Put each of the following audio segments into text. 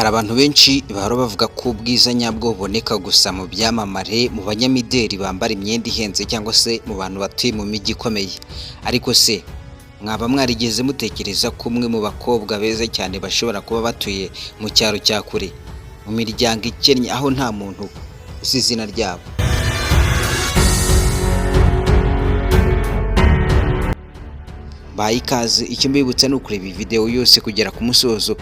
Hari abantu benshi bahora bavuga ko ubwiza nyabwo buboneka gusa mu byamamare, mu banyamideli bambara imyenda ihenze cyangwa se mu bantu batuye mu mijyi ikomeye. Ariko se mwaba mwarigeze mutekereza ko umwe mu bakobwa beza cyane bashobora kuba batuye mu cyaro cya kure, mu miryango ikennye aho nta muntu uzi izina ryabo? Mbahaye ikaze, icyo mbibutsa ni ukureba iyi video yose kugera ku musozo,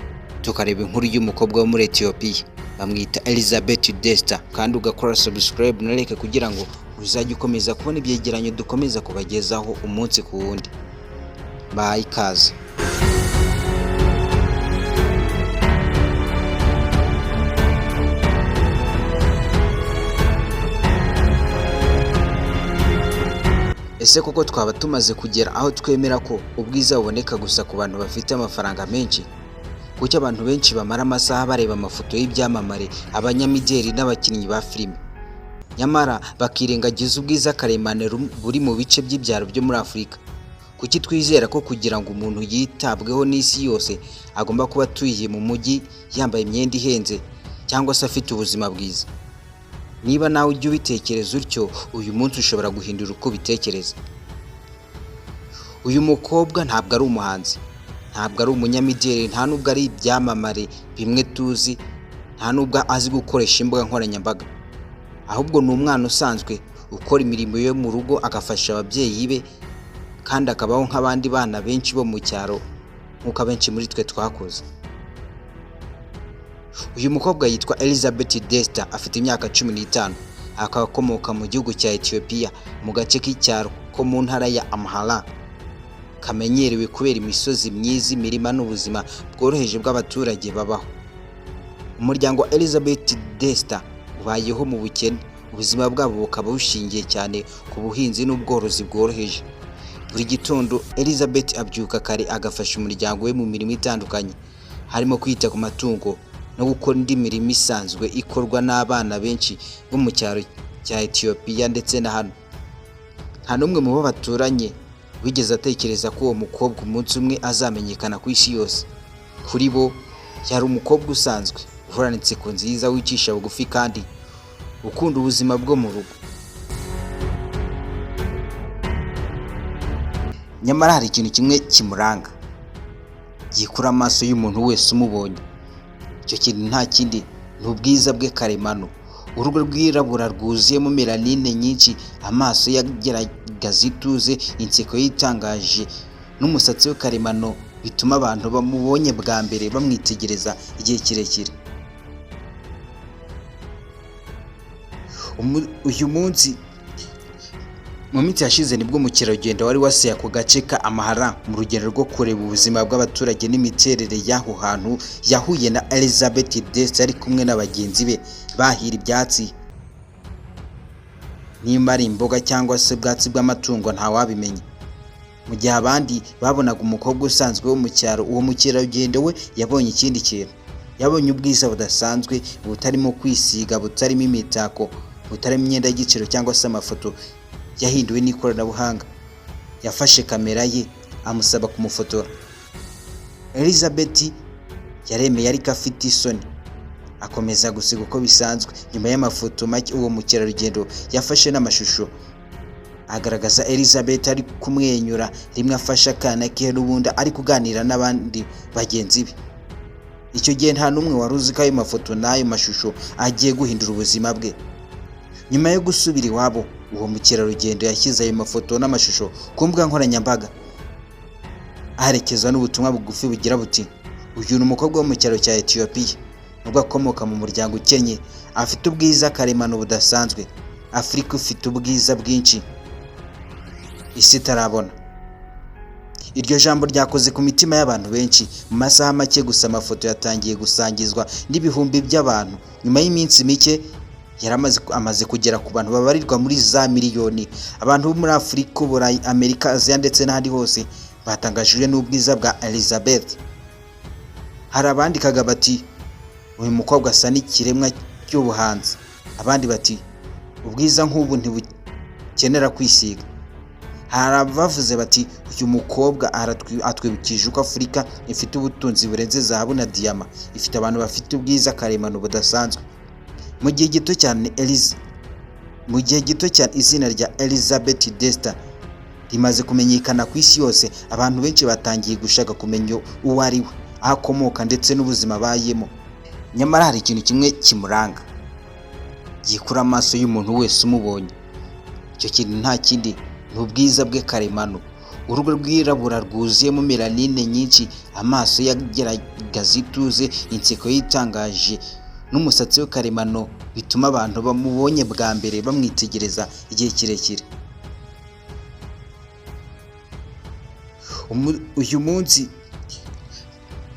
tukareba inkuru y'umukobwa wo muri Ethiopia bamwita Elizabeth Desta, kandi ugakora subscribe na like kugira ngo uzajye ukomeza kubona ibyegeranyo dukomeza kubagezaho umunsi ku wundi. Mbahaye ikaze. Ese koko twaba tumaze kugera aho twemera ko ubwiza buboneka gusa ku bantu bafite amafaranga menshi? Kuki abantu benshi bamara amasaha bareba amafoto y'ibyamamare, abanyamideli n'abakinnyi ba filime, nyamara bakirengagiza ubwiza karemano buri mu bice by'ibyaro byo muri Afurika? Kuki twizera ko kugira ngo umuntu yitabweho n'isi yose agomba kuba atuye mu mujyi, yambaye imyenda ihenze cyangwa se afite ubuzima bwiza? Niba nawe ujya ubitekereza utyo, uyu munsi ushobora guhindura uko ubitekereza. Uyu mukobwa ntabwo ari umuhanzi, ntabwo ari umunyamideli, nta nubwo ari ibyamamare bimwe tuzi, nta nubwo azi gukoresha imbuga nkoranyambaga. Ahubwo ni umwana usanzwe ukora imirimo yo mu rugo, agafasha ababyeyi be kandi akabaho nk'abandi bana benshi bo mu cyaro nk'uko abenshi muri twe twakuze. Uyu mukobwa yitwa Elizabeth Desta, afite imyaka 15, akaba akomoka mu gihugu cya Ethiopia mu gace k'icyaro ko mu ntara ya Amhara, kamenyerewe kubera imisozi myiza, imirima n'ubuzima bworoheje bw'abaturage babaho. Umuryango wa Elizabeth Desta ubayeho mu bukene, ubuzima bwabo bukaba bushingiye cyane ku buhinzi n'ubworozi bworoheje. Buri gitondo Elizabeth abyuka kare agafasha umuryango we mu mirimo itandukanye, harimo kwita ku matungo no gukora indi mirimo isanzwe ikorwa n'abana benshi bo mu cyaro cya Ethiopia ndetse na hano. Nta n'umwe mu bo baturanye wigeze atekereza ko uwo mukobwa umunsi umwe azamenyekana ku isi yose. Kuri bo yari umukobwa usanzwe, uhorana inseko nziza, wicisha bugufi kandi ukunda ubuzima bwo mu rugo. Nyamara hari ikintu kimwe kimuranga, gikura amaso y'umuntu wese umubonye. Icyo kintu nta kindi ni ubwiza bwe karemano. Uruhu rwirabura rwuzuyemo melanine nyinshi, amaso ye agaragaza ituze, inseko ye itangaje n'umusatsi we karemano bituma abantu bamubonye bwa mbere bamwitegereza igihe kirekire. Uyu munsi mu minsi yashize nibwo umukerarugendo wari wasuye ako gace ka Amhara mu rugendo rwo kureba ubuzima bw'abaturage n'imiterere y'aho hantu, yahuye na Elizabeth Desta ari kumwe na bagenzi be bahira ibyatsi, nimba ari imboga cyangwa se ubwatsi bw'amatungo ntawabimenya. Mu gihe abandi babonaga umukobwa usanzwe wo mu cyaro, uwo mukerarugendo we yabonye ikindi kintu. Yabonye ubwiza budasanzwe, butarimo kwisiga, butarimo imitako, butarimo imyenda y'igiciro cyangwa se amafoto yahinduwe n'ikoranabuhanga. Yafashe kamera ye amusaba kumufotora. Elizabeth yaremeye ariko afite isoni, akomeza gusiga uko bisanzwe. Nyuma y'amafoto make uwo mukerarugendo yafashe n'amashusho agaragaza Elizabeth ari kumwenyura, rimwe afashe akana ke n'ubundi ari kuganira n'abandi bagenzi be. Icyo gihe nta n'umwe wari uzi ko ayo mafoto n'ayo mashusho agiye guhindura ubuzima bwe. Nyuma yo gusubira iwabo, uwo mukerarugendo yashyize ayo mafoto n'amashusho ku mbuga nkoranyambaga, aherekezwa n'ubutumwa bugufi bugira buti: uyu ni umukobwa wo mu cyaro cya Ethiopia, nubwo akomoka mu muryango ukennye, afite ubwiza karemano budasanzwe. Afurika ifite ubwiza bwinshi isi itarabona. Iryo jambo ryakoze ku mitima y'abantu benshi. Mu masaha make gusa amafoto yatangiye gusangizwa n'ibihumbi by'abantu. Nyuma y'iminsi mike yari amaze kugera ku bantu babarirwa muri za miliyoni. Abantu bo muri Afurika, Uburayi, Amerika, Aziya ndetse n'ahandi hose batangajwe n'ubwiza bwa Elizabeth. Hari abandikaga bati: uyu mukobwa asa n'ikiremwa cy'ubuhanzi. Abandi bati: ubwiza nk'ubu ntibukenera kwisiga. Hari abavuze bati uyu mukobwa atwibukije uko Afurika ifite ubutunzi burenze zahabu na diyama, ifite abantu bafite ubwiza karemano budasanzwe. Mu gihe gito cyane Mu gihe gito cyane izina rya Elizabeth Desta rimaze kumenyekana ku isi yose, abantu benshi batangiye gushaka kumenya uwo ari we, aho akomoka ndetse n'ubuzima abayemo. Nyamara hari ikintu kimwe kimuranga gikura amaso y'umuntu wese umubonye. Icyo kintu nta kindi ni ubwiza bwe karemano. Uruhu rwirabura rwuzuyemo melanine nyinshi, amaso ye agaragaza ituze, inseko ye itangaje n'umusatsi we karemano bituma abantu bamubonye bwa mbere bamwitegereza igihe kirekire. Uyu munsi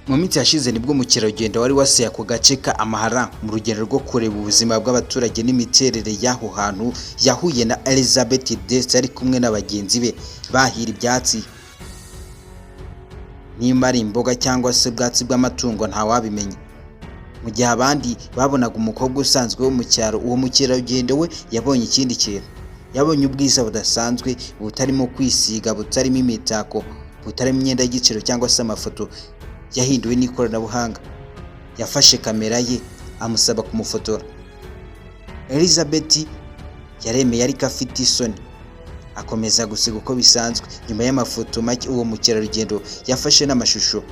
mu minsi yashize nibwo mukerarugendo wari wasuye ako gace ka Amahara mu rugendo rwo kureba ubuzima bw'abaturage n'imiterere y'aho hantu, yahuye na Elizabeth Desta ari kumwe na bagenzi be bahira ibyatsi, nimba ari imboga cyangwa se ubwatsi bw'amatungo ntawabimenya. Mu gihe abandi babonaga umukobwa usanzwe wo mu cyaro, uwo mukerarugendo we yabonye ikindi kintu. Yabonye ubwiza budasanzwe, butarimo kwisiga, butarimo imitako, butarimo imyenda y'igiciro cyangwa se amafoto yahinduwe n'ikoranabuhanga. Yafashe kamera ye amusaba kumufotora. Elizabeth yaremeye ariko afite isoni, akomeza gusiga uko bisanzwe. Nyuma y'amafoto make uwo mukerarugendo yafashe n'amashusho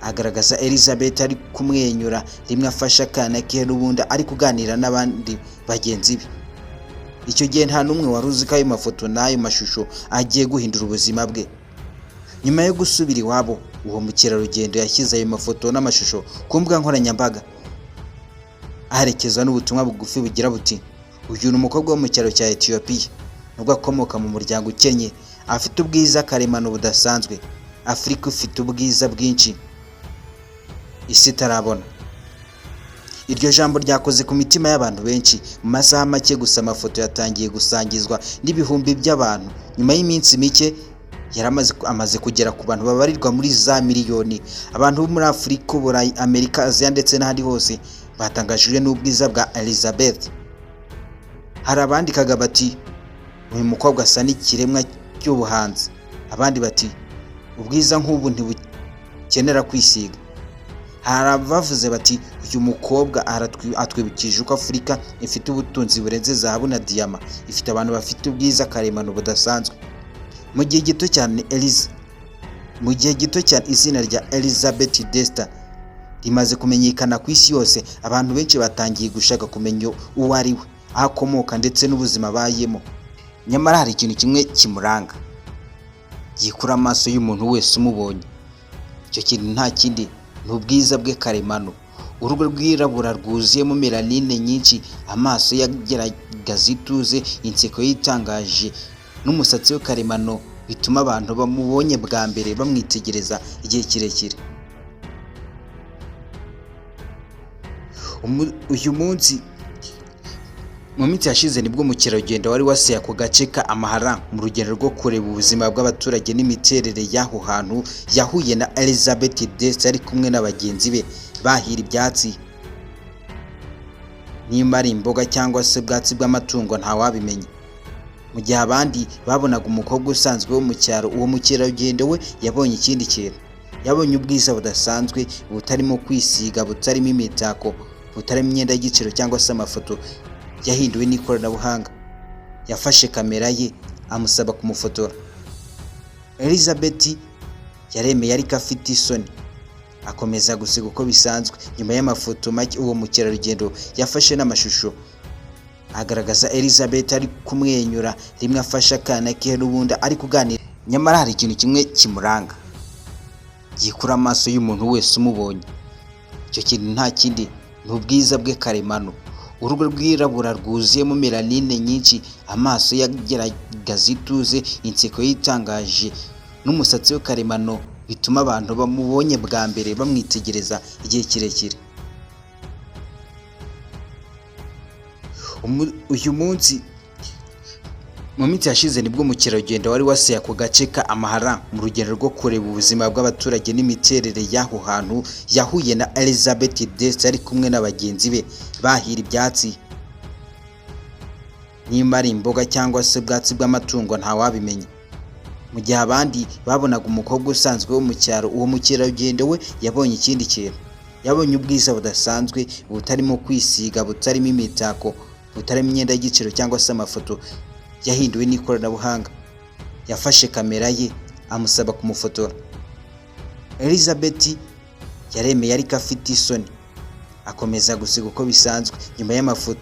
agaragaza Elizabeth ari kumwenyura, rimwe afashe akana ke n'ubundi ari kuganira n'abandi bagenzi be. Icyo gihe nta n'umwe wari uzi ko ayo mafoto n'ayo mashusho agiye guhindura ubuzima bwe. Nyuma yo gusubira iwabo, uwo mukerarugendo yashyize ayo mafoto n'amashusho ku mbuga nkoranyambaga, aherekezwa n'ubutumwa bugufi bugira buti: uyu ni umukobwa wo mu cyaro cya Ethiopia, nubwo akomoka mu muryango ukennye, afite ubwiza karemano budasanzwe. Afurika ifite ubwiza bwinshi isi itarabona. Iryo jambo ryakoze ku mitima y'abantu benshi. Mu masaha make gusa amafoto yatangiye gusangizwa n'ibihumbi by'abantu. Nyuma y'iminsi mike amaze kugera ku bantu babarirwa muri za miliyoni. Abantu bo muri Afurika, Uburayi, Amerika, Aziya ndetse n'ahandi hose batangajwe n'ubwiza bwa Elizabeth. Hari abandikaga bati uyu mukobwa asa n'ikiremwa cy'ubuhanzi, abandi bati ubwiza nk'ubu ntibukenera kwisiga. Hari abavuze bati uyu mukobwa atwibukije uko Afurika ifite ubutunzi burenze zahabu na diyama, ifite abantu bafite ubwiza karemano budasanzwe. Mu gihe gito cyane Mu gihe gito cyane izina rya Elizabeth Desta rimaze kumenyekana ku isi yose, abantu benshi batangiye gushaka kumenya uwo ari we, aho akomoka ndetse n'ubuzima abayemo. Nyamara hari ikintu kimwe kimuranga gikura amaso y'umuntu wese umubonye. Icyo kintu nta kindi ni ubwiza bwe karemano. Uruhu rwirabura rwuzuyemo melanine nyinshi, amaso ye agaragaza ituze, inseko ye itangaje n'umusatsi we karemano bituma abantu bamubonye bwa mbere bamwitegereza igihe kirekire. Uyu munsi mu minsi yashize nibwo mukerarugendo wari wasuye ako gace ka Amahara mu rugendo rwo kureba ubuzima bw'abaturage n'imiterere y'aho hantu, yahuye na Elizabeth Desta ari kumwe na bagenzi be bahira ibyatsi, nimba ari imboga cyangwa se ubwatsi bw'amatungo ntawabimenya. Mu gihe abandi babonaga umukobwa usanzwe wo mu cyaro, uwo mukerarugendo we yabonye ikindi kintu. Yabonye ubwiza budasanzwe, butarimo kwisiga, butarimo imitako, butarimo imyenda y'igiciro cyangwa se amafoto yahinduwe n'ikoranabuhanga. Yafashe kamera ye amusaba kumufotora. Elizabeth yaremeye ariko afite isoni, akomeza gusiga uko bisanzwe. Nyuma y'amafoto make uwo mukerarugendo yafashe n'amashusho agaragaza Elizabeth ari kumwenyura, rimwe afashe akana ke n'ubundi ari kuganira. Nyamara hari ikintu kimwe kimuranga gikura amaso y'umuntu wese umubonye. Icyo kintu nta kindi ni ubwiza bwe karemano. Uruhu rwirabura rwuzuyemo melanine nyinshi, amaso ye agaragaza ituze, inseko ye itangaje n'umusatsi we karemano bituma abantu bamubonye bwa mbere bamwitegereza igihe kirekire. Uyu munsi mu minsi yashize nibwo mukerarugendo wari wasuye ako gace ka Amahara mu rugendo rwo kureba ubuzima bw'abaturage n'imiterere y'aho hantu, yahuye na Elizabeth Desta ari kumwe na bagenzi be bahira ibyatsi, nimba ari imboga cyangwa se ubwatsi bw'amatungo ntawabimenya. Mu gihe abandi babonaga umukobwa usanzwe wo mu cyaro, uwo mukerarugendo we yabonye ikindi kintu. Yabonye ubwiza budasanzwe, butarimo kwisiga, butarimo imitako, butarimo imyenda y'igiciro cyangwa se amafoto yahinduwe n'ikoranabuhanga. Yafashe kamera ye amusaba kumufotora. Elizabeth yaremeye ariko afite isoni, akomeza gusiga uko bisanzwe. Nyuma y'amafoto